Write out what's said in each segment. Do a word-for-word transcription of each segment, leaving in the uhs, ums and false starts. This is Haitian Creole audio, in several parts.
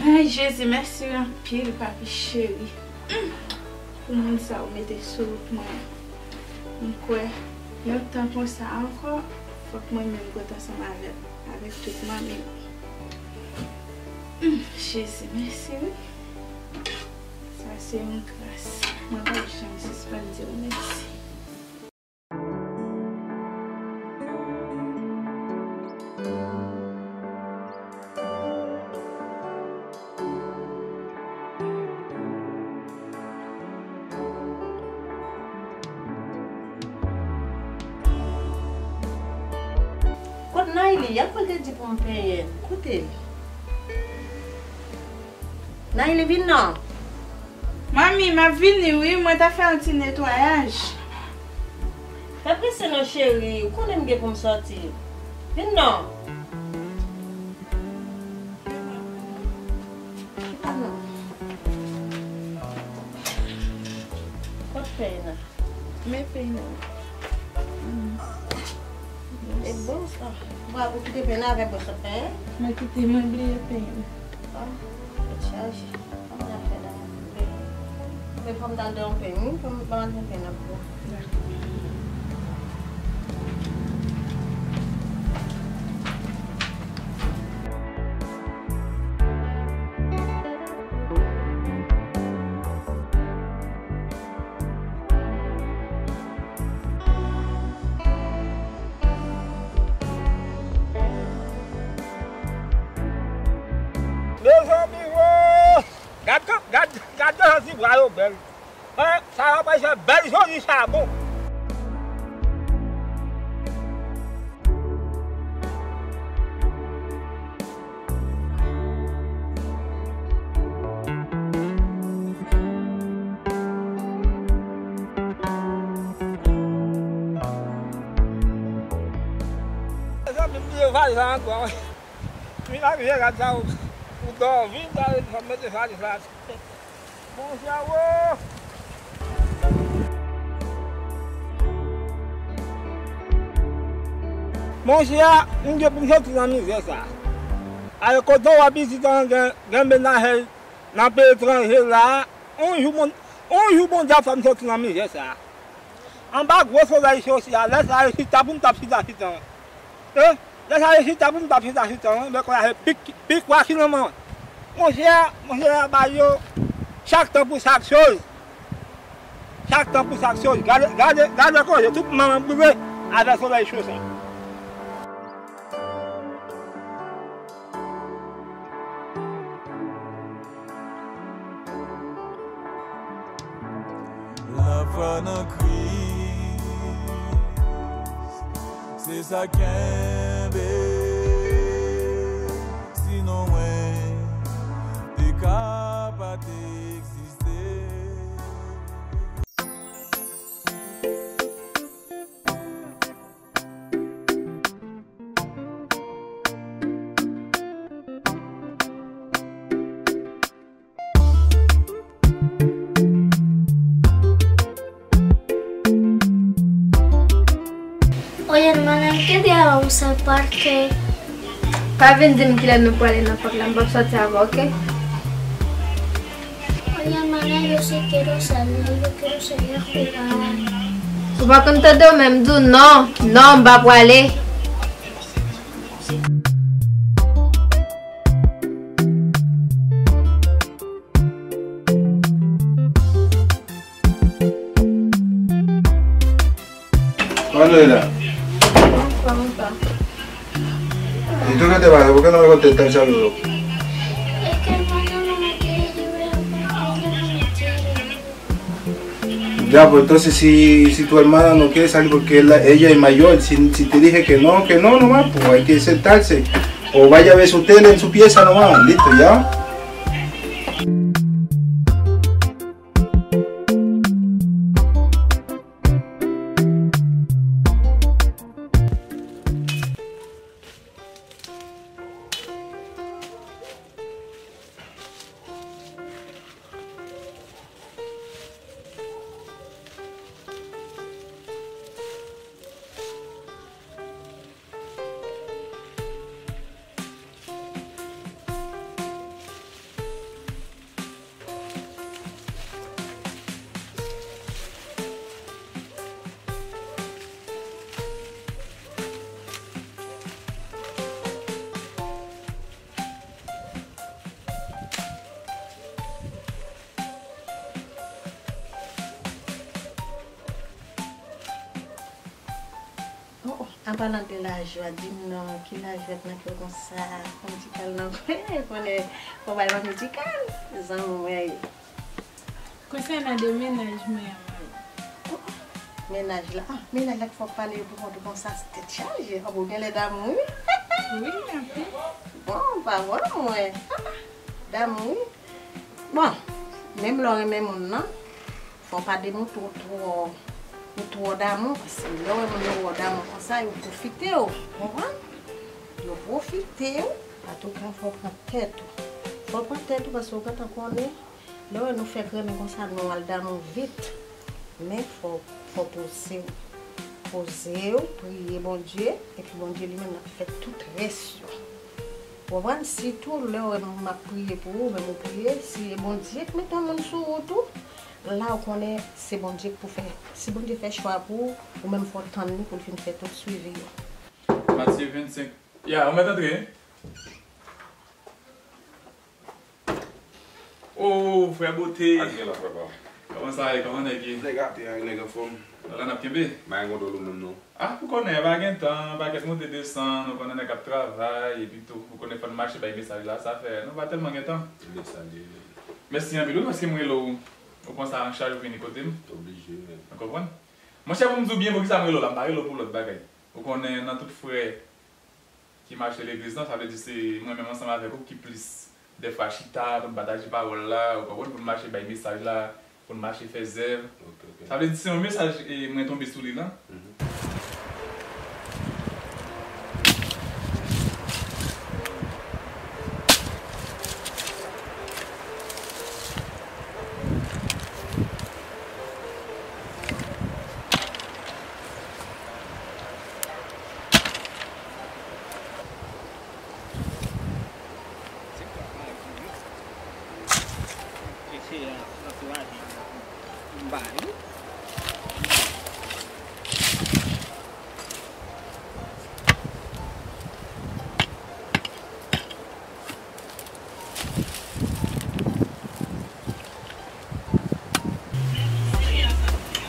Ay, Jezi, mèsi anpil, papi cheri. Mm. Pou moun sa ou mete sou wout mwen. M kwè, yon tan konsa ankò, fòk mwen menm m ret ansanm avè l, avèk tout manmi m. Mm, Jezi, mèsi, wi. Sa se yon gras. Mwen p ap janm sispann di w mèsi. Kot Nayli? Apre l te di pou m penyen l. Kote l? Nayli, vin non. Manmi, m ap vini wi, mwen ta fè yon ti netwayaj. Fè prese non cheri, ou konnen m gen pou m sòti. Vin non. Kot peny nan? Men peny nan. E bon sa. Ou kite peny nan avèk bwòs la, hein? Mwen kite, mwen bliye peny. Ah, tèt chaje. Kòman n ap fè la? Men fò m t al dèyè yon peny, wi, fò m, fò m al pran peny nan pou ou. Mezanmi, wo! Gad, gad, gad jan ti bra yo bèl. An, sa yo pral fè bèl joli chabon. Mezanmi, m bliye valiz la ankò. Vin arive gad sa ou, ou dòmi, m ta rele fò m mete valiz la. Monchè, wo! Monchè, m gen pou m soti nan mizè sa. Alò, kote w ap isit an gen, gen mennaj nan peyi etranje la, yon jou bon, yon jou Bondye ap fè m soti nan mizè sa. Anba gwo solèy cho sa, lè sa yo chita pou m t ap chita chita. E, lè sa yo chita pou m t ap chita chita, lè kò la se pik, pik wa ki nan men. Monchè, monchè, ba yo chak tan pou chak choz. Chak tan pou chak choz. Gade, gade, gade kò yo, tout manman boule avè solèy cho sa. Lafwa nan Kris, se sa k kenbe. Sinon, mwen te ka pa t egziste. Oye, hermana, ¿en qué día vamos al parque? Pa vin di m kilè nou prale nan pak la, m p ap sòti avè w, oke? Oye, hermana, yo sí quiero salir, yo quiero salir a jugar. Ou pa konn tande w menm, di w non, non, m pa prale. Kòman nou ye la? Anfòm ou pa? Li tou rete pale, poukisa nou rakonte tèl sa nou? Ya, pues entonces si, si tu hermana no quiere salir porque ella, ella es mayor, si, si te dije que no, que no, nomás, pues hay que sentarse. O vaya a ver su tele en su pieza nomás, listo, ya. An palan de lajwa, di m non, ki lajwa k nan kè w konsa, fò m ti kal nan kwen, konnen fò bay mwen medikal, zanmi mwen ye. Konsènan de mennaj mwen an, mami. Mennaj la, ah, mennaj la k fò pale yo pou kont ou konsa, tèt chaje, ah, ou genlè damou, wi. Wi, anpil. Bon, pa bon, mwen. Ah, damou, wi. Bon, menm lè w renmen moun nan, fò w pa demontre w twò, ou twò damou, paske lè w wè moun yo wè w damou konsa, yo pwofite w, konprann? Yo pwofite w. Antouka, fò w pran tèt ou. Fò w pran tèt ou, paske w gentan konnen, lè w wè nou fèk renmen konsa, nou al damou vit. Men fò, fò w poze w. Poze w, priye Bondye, epi Bondye li menm l ap fè tout rès yo. Ou konprann? Sitou lè w wè m ap priye pou ou, menm ou priye, si e Bondye k mete yon moun sou wout ou, la ou konnen se Bondye k pou fè. Si Bondye fè chwa pou ou, ou menm fò w tann li pou l fin fè tout swivi yo. Matye vennsenk. Ya, ou mèt antre. Oh, frè Bote. Sa k gen la, frè pa m? Kòman sa ye? Kòman nèg ye? Nèg atè a, nèg anfòm. Ala n ap kenbe. Bagay kontwòl ou menm non. Ah, ou konnen, pa gen tan, pakèt monte desann, ou konnen nèg ap travay, epi tou, ou konnen fò n mache bay mesaj la, sa fè, nou pa tèlman gen tan. Mesaj li. Mèsi anpil, wi, paske m rele w, ou pran sa an chaj, ou vini kote m. Oblije, men. Ou konprann? Monchè, pou m di w byen, poukisa m rele w la, m pa rele w pou lòt bagay. Ou konnen, nan tout frè ki mache legliz lan, sa vle di se mwen menm ansanm avèk ou ki plis dèfwa chita pou n pataje pawòl la, ou konprann, pou n mache bay mesaj la, pou n mache fè zèv. Ok, ok. Sa vle di se yon mesaj e mwen tonbe sou li lan. Mhm.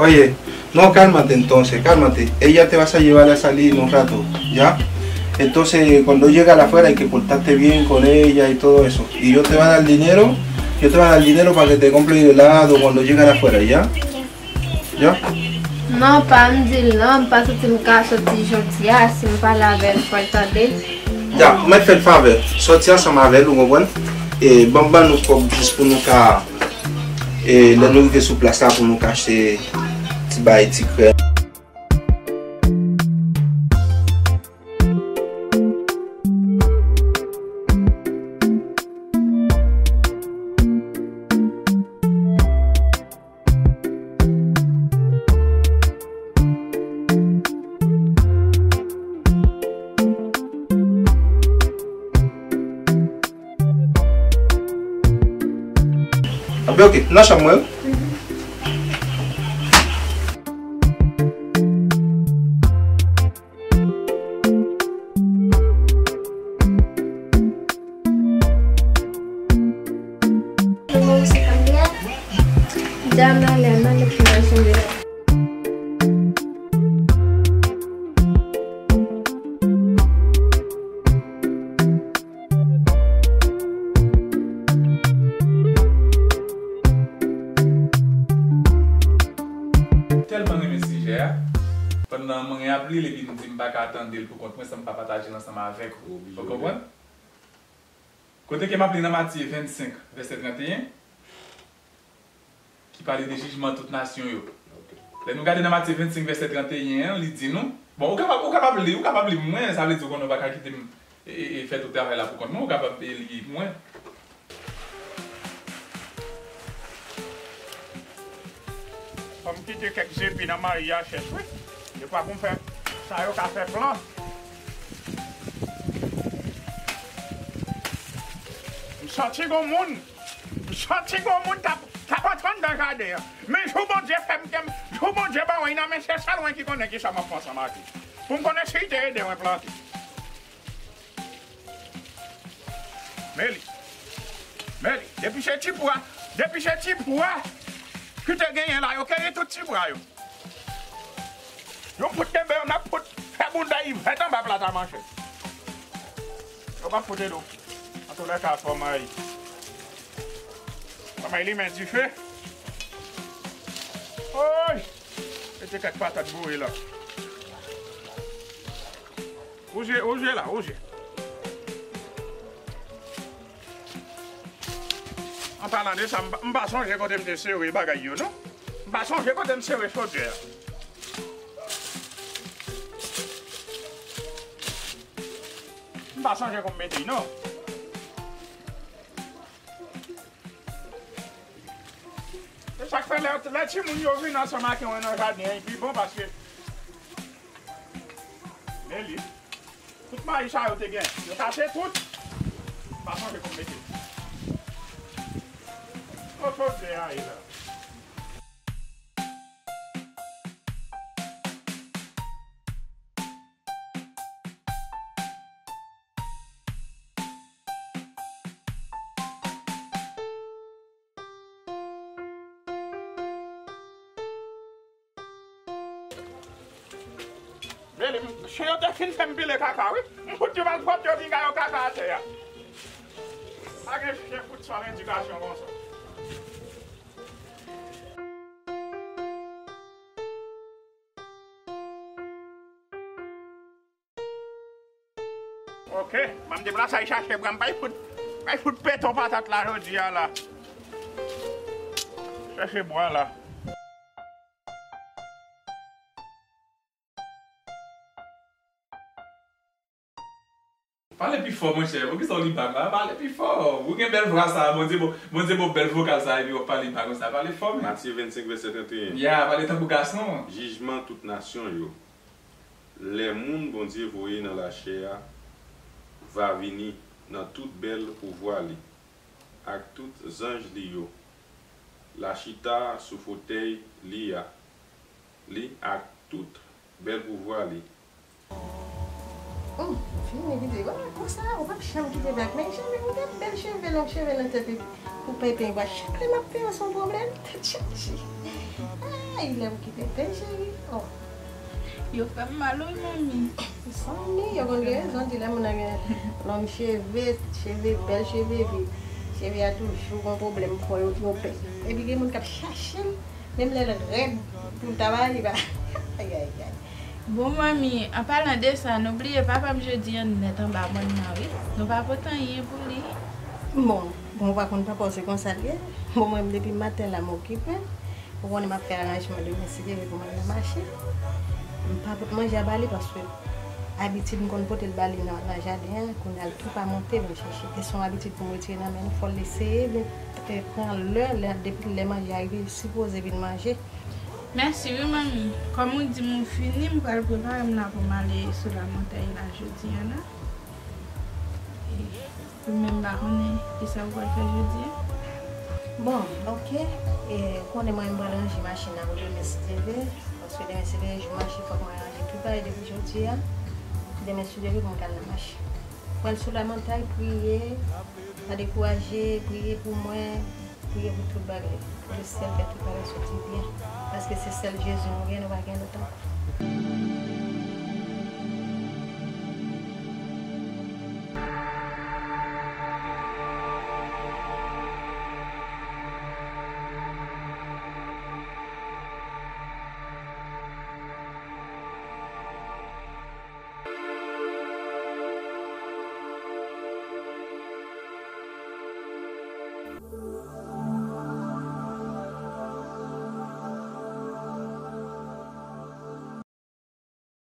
Oye, no, cálmate entonces, cálmate. Ella te va a llevarlas a salir en un rato, ¿ya? Entonces, cuando llegue a la afuera hay que portarte bien con ella y todo eso. Y yo te va a dar dinero, yo te va a dar dinero para que te compre helado cuando llegue a la afuera, ¿ya? Ya? Non, pa m di l non, m pa santi m ka soti jodi a, si m pale avè l, fò l tande. Ya, mwen fè l favè, soti ansanm avè l, ou konprann? E, ban, ban nou kòb jis pou nou ka, e, lè nou rive sou plas la, pou nou ka achte ti bay, ti krèm. Anben, ok, nan chanm mwen wi. Tèlman renmen sijè a. Pandan mwen ap li l epi m di m pa ka tande l pou kont mwen san m pa pataje l ansanm avèk ou. Ou konprann? Kote ke m ap li nan Matye vennsenk, vèsè trannteyen, ki pale de jijman tout nasyon yo. Ok. Lè nou gade nan Matye vennsenk, vèsè trannteyen an, li di nou, bon, ou kapab, ou kapab li, ou kapab li pou mwen, sa vle di ou konnen ou pa ka kite m e, e, e fè tout travay la pou kont mwen, ou kapab, e, li pou mwen. Fò m kite kèk zepi nan mari a chèch, wi. Defwa pou m fè sa yo ka fè plan. M santi gon moun, m santi gon moun t ap, t ap antre anndan jaden an. Men jou Bondye fè m, ke m, jou Bondye ban mwen nan men, se sèl mwen ki konnen kisa m ap fè ansanm ak li. Pou m konnen si l te ede mwen plante. Men li. Men li. Depi se ti pwa, depi se ti pwa ki te genyen la, yo kenbe tout ti pwa yo. Yon pout kenbe, yon lòt pout fè Bouda ivèt anba plat a manchèt. Yo pa fout edo. Antoulèka, fò may. Fò may limen dife. Oy! Mete kèk patat boure la. Wouje, wouje la, wouje. An palan de sa, m pa, m pa sonje kote m te sere bagay yo, non. M pa sonje kote m sere chodyè a. M pa sonje kon m mete l, non. Se sa k fè lè, lè timoun yo vin ansanm ak yon nan jaden an, li pi bon paske men li. Tout mayi sa yo te gen, yo kase tout. Pa sonje pou m mete. Kote w te ale la? Bèl, chen yo te fin fè m pile kaka, wi. M fout yo malpwòpte yo pinga yo kaka atè a. Pa gen chen fout san ledikasyon konsa. Ok, ban m deplase al chache bwa, m pral fout, pral fout peton patat la jodi a la. Chache bwa la. Pale pi fò, monchè. Poukisa w li bag la? Pale pi fò. Ou gen bèl vwa sa a. Bondye bo, Bondye bo bèl vokal sa a, epi w ap pale bag konsa. Pale fò, men. Matye vennsenk, vèsè trannteyen. Ya, pale tankou gason. Jijman tout nasyon yo. Lè moun Bondye voye nan lachè a va vini nan tout bèl pouvwa li ak tout zanj li yo, l a chita sou fotèy li a, li ak tout bèl pouvwa li. Hum, fini videyo a konsa, ou p ap janm kite bèk, men cheve, ou gen bèl cheve, long cheve nan tèt ou. Ou pèpen bwa chak lè m ap fè yon son pwoblèm, tèt chaje. Ay, lè m kite bèl cheri. Oh. Yo fè m mal wi, manmi. Zanmi, yo konn gen rezon di lè moun nan gen long cheve, cheve, bèl cheve, epi cheve a toujou gon pwoblèm, fò yo, yo pè. Epi gen moun k ap chache l, menm lè l rèd, pou l ta ba li ba. Ay, ay, ay. Bon, manmi, an palan de sa, nou bliye papa m jodi a nèt anba mòn nan, wi. Nou pa pote anyen pou li. Bon, bon, ou pa konn papa w se konsa l ye. Bon, mwen, depi maten la, m okipe. Ou konnen m ap fè aranjman demen, si Dye vle, pou mwen al nan mache. M pa pot manje a ba li paske abitid m konn pote l ba li nan, nan jaden an, kounye a l tou pa monte vin chèche. E se yon abitid pou m retire nan men l, fò l eseye vin, eh, pran lè, lè, depi lè manje a rive, li sipoze vin manje. Mèsi wi, manmi. Kòm ou di m ou fini, m pral prepare m la pou m ale sou lamontèy la jodi a la. E, ou menm pa konnen kisa ou pral fè jodi a? Bon, ok. E, ou konnen mwen, m pral ranje machin nan pou demen, si Dye vle. Paske demen, se premye jou mache, fòk mwen ranje tout bagay depi jodi a. Demen, si Dye vle, pou m ka al nan mache. Pral sou lamontèy, priye, pa dekouraje, priye pou mwen, priye pou tout bagay. Pou le syèl fè tout bagay soti byen. Paske se sèl Jezi nou gen, nou pa gen lòt ankò.